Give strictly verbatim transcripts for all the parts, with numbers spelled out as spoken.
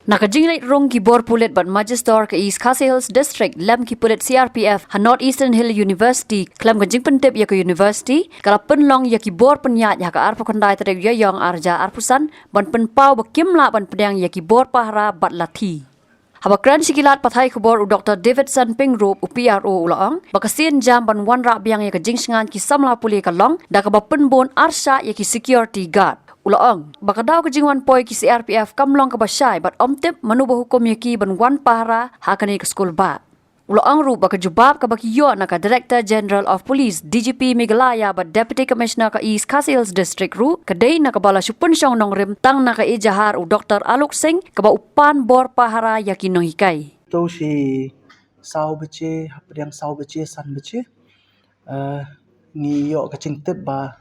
Na ka jingleit rung ki bor pulit bad magistrate ka East Khasi Hills District lem ki pulit C R P F ha North Eastern Hill University, khlem ka jingpyntip ïa ka university, ka la pynlong ïa ki bor pynïaid ha ka arphew khyndai tarik Ïaïong arhajar arphew san, ban pynpaw ba kim lah ban pdiang ïa ki bor pahara bad lathi. Haba kren sha ki lad pathai khubor u Doctor Davidson Pyngrope, u P R O, u la ong ba ka sienjam ban wanrah biang ïa ka jingshngaiñ ki samla pule ka long da kaba pynbun arshah ïa ki security guard. U la ong ba ka daw ka jingwan poi ki C R P F kam long kaba shai bad ym tip mano ba hukum ïa ki ban wan pahara ha kane ka skul bah. U la ong ruh ba ka jubab kaba ki ïoh na ka Director General of Police, D G P Meghalaya bad Deputy Commissioner ka East Khasi Hills District ruh ka dei na kaba la shu pynshong nongrim tang na ka ejahar u Doctor Alok Singh, kaba u pan bor pahara ïa ki nonghikai. To shi saw baje, hapdeng saw baje, san baje, eh, ngi ïoh ka jingtip ba,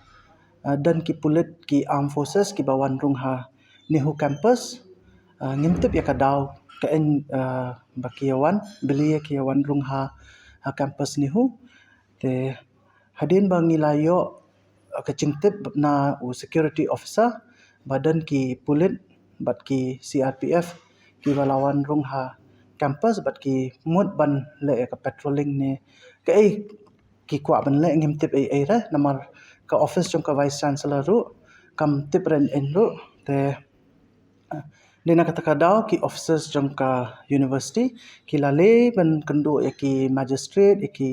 eh, don ki pulit, ki armed forces kiba wan rung ha NEHU campus. Eh, ngim tip ïa ka daw ka en, eh, ba ki ïa wan, balei ki ïa wan rung ha, ha campus NEHU. Te hadien ba ngi la ïoh, eh, ka jingtip na u security officer ba don ki pulit bad ki C R P F kiba la wan rung ha campus bad ki mut ban leh ïa ka patrolling ne kaei ki kwah ban leh, ngim tip ei ei re, namar ka office jong ka Vice Chancellor ruh kam tip re en en ruh. Te, ah, dei na kata ka daw ki officers jong ka university ki la leit ban kynduh ïa ki magistrate, ïa ki,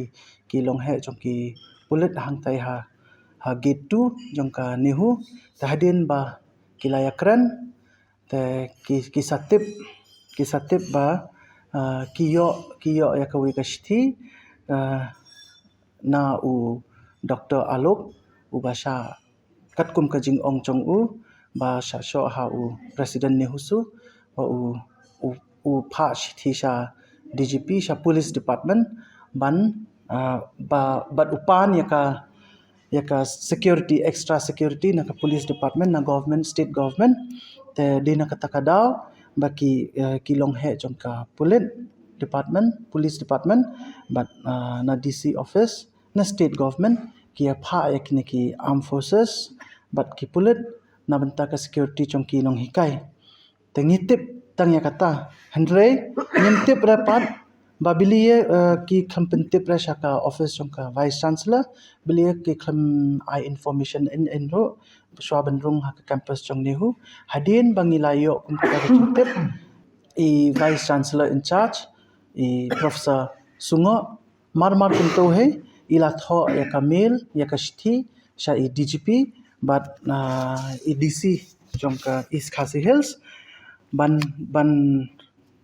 ki longheh jong ki pulit hangtai ha, ha gate two jong ka NEHU. Te hadien ba ki la ïakren, te ki, ki sa tip, ki sa tip ba, ah, ki ïoh, ki ïoh ïa kawei ka shithi, ah, na u Doctor Alok, uba shah, katkum ka jingong jong u, ba shah shoh ha u President NEHUSU, ba u, u, u phah shithi sha D G P, sha Police Department, ban, ah, ba, bad u pan ïa ka, ïa ka security, extra security na ka Police Department, na government, state government. Te dei na kata ka daw ba ki, eh, ki longheh jong ka Police Department, Police Department, bad, ah, na D C office, na state government, ki ïa phah ïa kine ki armed forces bad ki pulit na bynta ka security jong ki nonghikai. Te ngi tip tang ïa kata. Hynrei ngim tip re pat ba balei, eh, ki khlem pyntip re sha ka office jong ka Vice Chancellor, balei ki khlem ai information en en ruh shuwa ban rung ha ka campus jong NEHU. Hadien ba ngi la ïoh kum kata ka jingtip, i Vice Chancellor in charge, i Professor Sungoh, mar mar kumto hi, i la thoh ïa ka mail, ïa ka shithi sha i D G P bad, ah, i D C jong ka East Khasi Hills ban, ban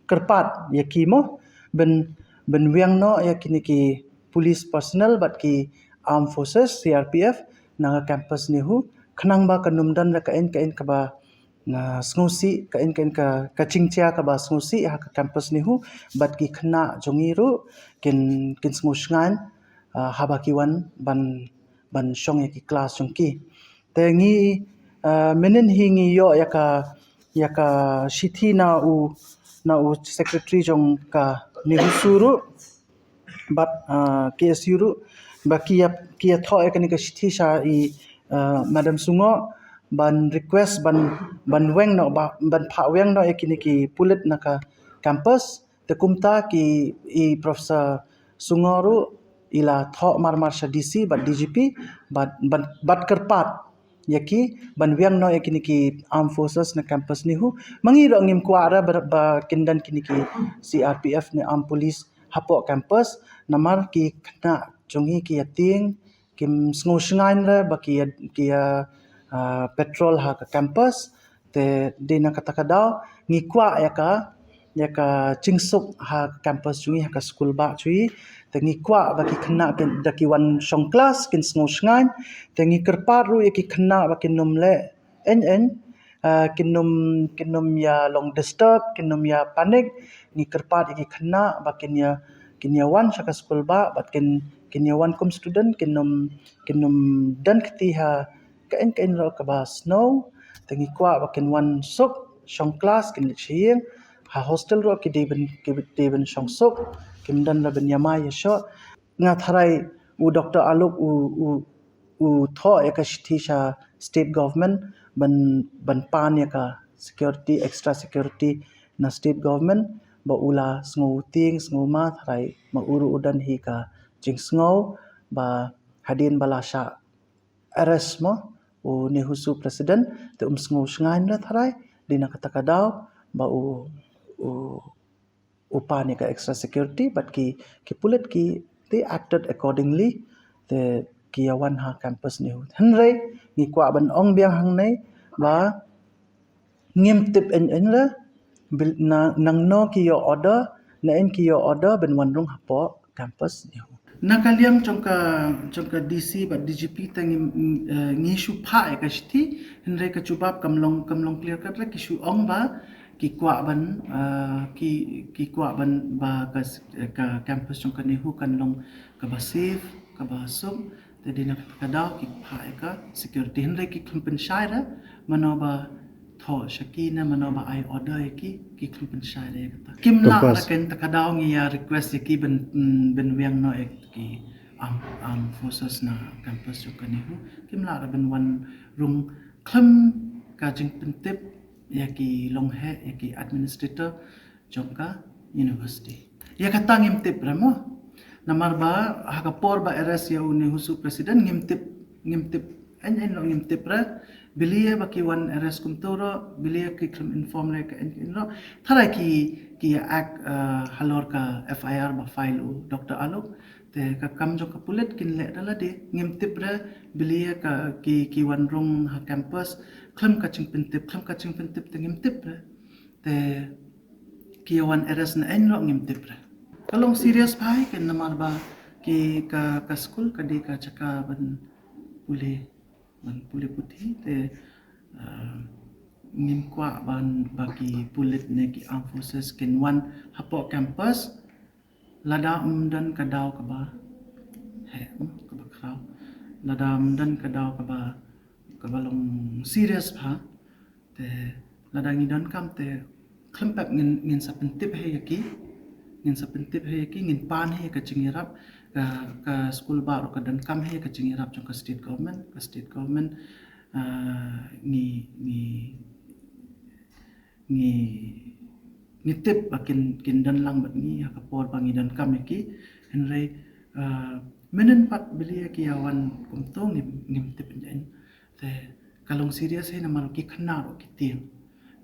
kyrpad ïa ki mo, ban, ban weng noh ïa kine ki police personnel bad ki armed forces, C R P F, na ka campus NEHU, khnang ba kan ym don re ka en ka en kaba, na, sngewsih, ka en ka en ka, ka jingjia kaba sngewsih ha ka campus NEHU, bad ki khynnah jong ngi ruh kin, kin sngewshngaiñ, ah, haba ki wan ban, ban shong ïa ki klas jong ki. Te ngi, ah, mynhynnin hi ngi ïoh ïa ka, ïa ka shithi na u, na u secretary jong ka NEHUSU ruh bad, ah, K S U ruh, ba ki ïa, ki ïa thoh ïa kane ka shithi sha i, ah, Madam Sungoh, ban request ban, ban weng noh, ba, ban phah weng noh ïa kine ki pulit na ka campus. Te kumta ki, i Professor Sungoh ruh i la thoh mar mar sha D C bad D G P bad, bad, bad kyrpad ïa ki ban weng noh ïa kine ki armed forces na campus NEHU. Ma ngi ruh ngim kwah re ba, ba kin don kine ki C R P F ne armed police hapoh campus, namar ki khynnah jong ngi ki ïa tieng, kim sngewshngaiñ re ba ki ïa, ki ïa, ah, patrol ha ka campus. Te dei na kata ka daw ngi kwah ïa ka, ïa ka jingsuk ha ka campus jong ngi, ha ka skul bah jong ngi. Te ngi kwah ba ki khynnah kin, da ki wan shong klas kin sngewshngaiñ. Te ngi kyrpad ruh ïa ki khynnah ba kin ym leh en en, ah, kin ym, kin ym ïa long disturb, kin ym ïa panic. Ngi kyrpad ïa ki khynnah ba kin ïa, kin ïa wan sha ka skul bah bad kin, kin ïa wan kum student, kin ym, kin ym don kti ha ka en ka en ruh kaba snow. Te ngi kwah ba kin wan suk shong klas, kin leit sha ïing. Ha hostel ruh ki dei ban, ki dei ban shong suk, kim don la ban ïa mai ïa shoh. Nga tharai u Doctor Alok u, u, u thoh ïa ka shithi sha state government ban, ban pan ïa ka security, extra security na state government ba u la sngew tieng sngew ma tharai ma u ruh u don hi ka jingsngew ba hadien ba la shah arrest mo u NEHUSU president te um sngew shngaiñ re tharai. Dei na kata ka daw ba u u u pan ïa ka extra security, but ki ki pulit ki, they acted accordingly. Te ki ïa wan ha campus NEHU. Hynrei ngi kwah ban ong biang hangne ba ngim tip eiñ eiñ re, bil na nangno ki ïoh order, na eiñ ki ïoh order ban wan rung hapoh campus NEHU. Na ka liang jong ka jong ka D C bad D G P te ngi, eh, ngi shu phah ïa ka shithi, hynrei ka jubab kam long kam long clear cut re. Ki shu ong ba ki kwah ban, eh, ki ki kwah ban ba ka s- eh, ka campus jong ka NEHU kan long kaba safe, kaba suk. Te dei na kata ka daw ki phah ïa ka security, hynrei ki khlem pynshai re mano ba thoh sha ki ne mano ba ai order ïa ki, ki khlem pynshai re ïa kata. Kim lah re. Kan ta ka daw ngi ïa request ïa ki ban, mm, ban wiang noh ïa ki armed, armed forces na campus jong ka NEHU. Kim lah re ban wan rung khlem ka jingpyntip ïa ki longheh, ïa ki administrator jong ka university. Ïa kata ngim tip re mo. Namar ba ha ka por ba arrest ïa u NEHUSU president ngim tip, ngim tip eiñ eiñ ruh ngim tip re. Balei ba ki wan arrest kumto ruh, balei ki khlem inform re ka eiñ eiñ ruh. Tharai ki ki act, eh, halor ka F I R ba file u Doctor Alok. Te ka kam jong ka pulit kin leh da lade. Ngim tip re balei ka ki ki wan rung ha campus khlem ka jingpyntip, khlem ka jingpyntip te ngim tip re. Te ki ïa wan arrest na eiñ ruh ngim tip re. Ka long serious bha hi kan, namar ba ki ka ka skul ka dei ka jaka ban pule, ban pule puthi. Te, eh, ngim kwah ban ba ki pulit ne ki armed forces kin wan hapoh campus lada ym don ka daw kaba heh, mm, kaba khraw, lada ym don ka daw kaba kaba long serious bha. Te lada ngi donkam te khlem pep ngin ngin sa pyntip hi ïa ki, ngin sa pyntip hi ïa ki, ngin pan hi ïa ka jingïarap. Ka ka skul bah ruh ka donkam hi ïa ka jingïarap jong ka state government. Ka state government, ah, ngi ngi ngi ngi tip ba kin kin don lang bad ngi ha ka por ba ngi donkam ïa ki. Hynrei, ah, mynnin pat balei ki ïa wan kumto ngim ngim tip eiñ eiñ. Te ka long serious hi namar ki khynnah ruh ki tieng.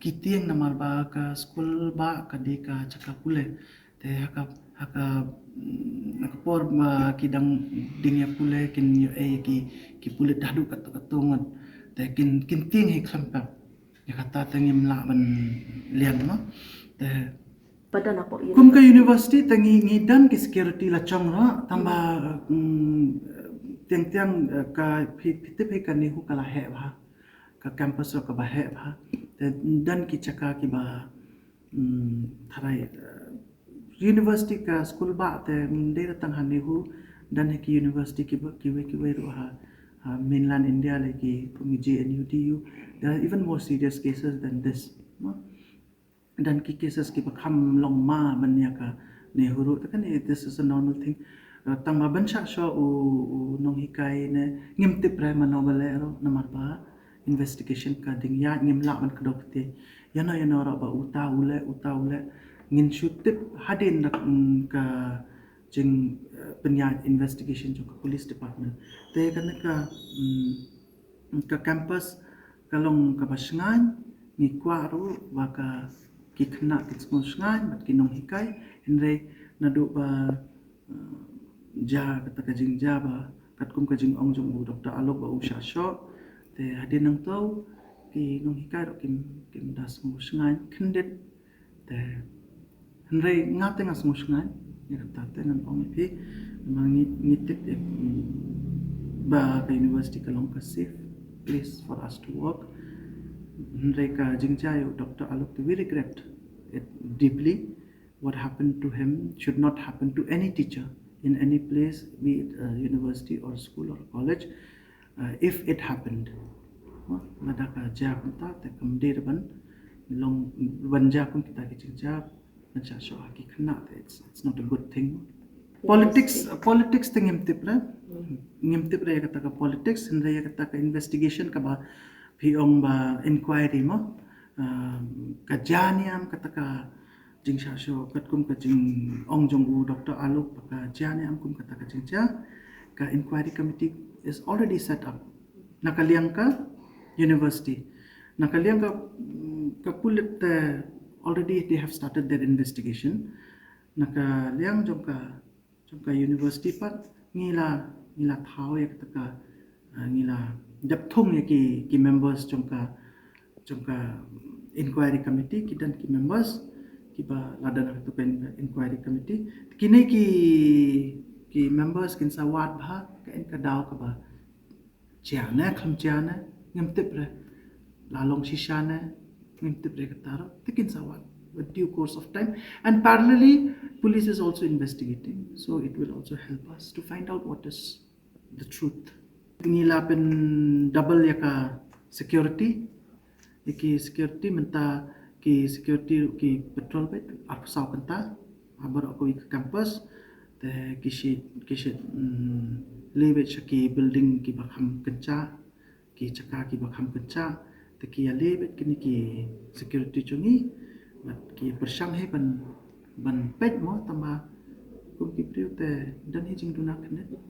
Ki tieng namar ba ka skul bah ka dei ka jaka pule. Te ha ka ha ka, mm, ha ka por ba ki dang dang ïa pule kin ïoh ei ki ki pulit haduh katto katto ngut. Te kin kin tieng hi khlem pep. Ïa kata te ngim lah ban liang mo. Te kum ka university te ngi ngi don ki security la jong ruh, tangba, mm, tiang tiang, eh, ka phi phi tip hi ka NEHU ka la heh bha. Ka campus ruh kaba heh bha. Te don ki jaka kiba, mm, tharai, eh, university ka skul bah te, mm, ym dei tang ha NEHU, don hi ki university kiba kiwei kiwei ruh ha, ha mainland India, like ki kum J N U D U. There are even more serious cases than this. No? Don ki cases kiba kham long ma ban ïa ka NEHU ruh. Te kane, this is a normal thing. Eh, tangba ban shah shoh u, u nonghikai ne ngim tip re mano ba leh ruh namar ba investigation ka dang ïaid, ngim lah ban kdew kti. Ïano ïano ruh ba uta u leh, uta u leh. Ngin shu tip hadien da, mm, ka jing, eh, pynïaid investigation jong ka police department. Te kane ka, mm, ka campus ka long kaba shngaiñ, ngi kwah ruh ba ka ki khynnah kin sngewshngaiñ bad ki nonghikai. Hynrei naduh ba, eh, jia kata ka jingjia ba katkum ka jingong jong u Doctor Alok ba u shah shoh. Te hadien nangto ki nonghikai ruh kim kim da sngewshngaiñ khyndiat. Te hynrei nga te nga sngewshngaiñ ïa kata te ngan ong ïa phi. Namar ngi ngi tip ïa, mm, ba ka university ka long ka safe place for us to work. Hynrei ka jingjia ïa u Doctor Alok te we regret it deeply. What happened to him should not happen to any teacher in any place, be it a university or a school or a college. Uh, if it happened, uh, lada ka jia kumta te kam dei ban long ban jia kum kita ki jingjia ban shah shoh ha ki khynnah te, it's it's not a good thing. Politics, politics te ngim tip re. Ngim tip re ïa kata ka politics, hynrei ïa kata ka investigation kaba phi ong ba inquiry mo. Um, ka jia niam kata ka jingshah shuh, katkum ka jingong jong u Doctor Alok, ka jia niam kum kata ka jingjia. Ka inquiry committee is already set up na ka liang ka university. Na ka liang ka, mm, ka pulit te already they have started their investigation. Na ka liang jong ka jong ka university pat ngi la, ngi la thaw ïa kata ka, ah, ngi la dep thung ïa ki, ki members jong ka, jong ka inquiry committee, ki don ki members kiba la don ha kata ka inquiry committee. Kine ki, ki members kin sa wad bha ka in ka daw kaba jia ne, kham jia ne, ngim tip re. La long shisha ne, ngim tip re kata ruh. Te kin sa wad with due course of time. And parallelly, police is also investigating. So it will also help us to find out what is the truth. Ngi la pyn double ïa ka security. Ïa ki security mynta ki security ki patrol beit arphew saw kynta ha baroh kawei ka campus. Te ki shit, ki shit, mm, leh beit sha ki building kiba kham kynjah, ki jaka kiba kham kynjah. Te ki ïa leh beit kine ki security jong ngi. Bad ki pyrshang hi ban, ban peit mo tangba kum ki briew te don hi jingduna khyndiat.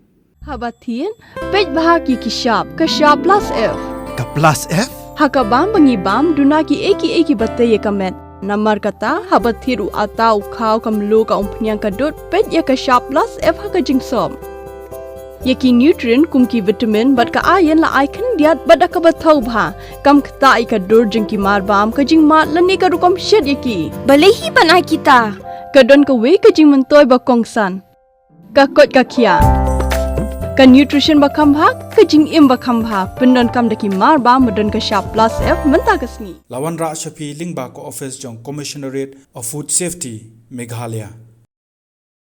Haba thied, peit bha ki ki shap, ka shap plus F. Ka plus F? Ha ka bam ba ngi bam, duna kiei kiei kiba tei ïa ka met. Namar kata, haba thied u atta, u khaw, ka mluh, ka umphniang, ka dud, peit ïa ka shap plus F ha ka jingsop. Ïa ki nutrient kum ki vitamin bad ka iron la ai khyndiat bad da kaba thaw bha. Kam ktah ïa ka dur jong ki marbam, ka jingmad lane ka rukom shet ïa ki. Balei hi ban ai kita? Ka don kawei ka jingmyntoi ba kongsan. Ka koit ka khiah. Ka nutrition ba kham bha, ka jingim ba kham bha. Pyndonkam da ki marbam ba don ka shap plus F mynta ka sngi. La wanrah sha phi lyngba ka office jong Commissionerate of Food Safety, Meghalaya.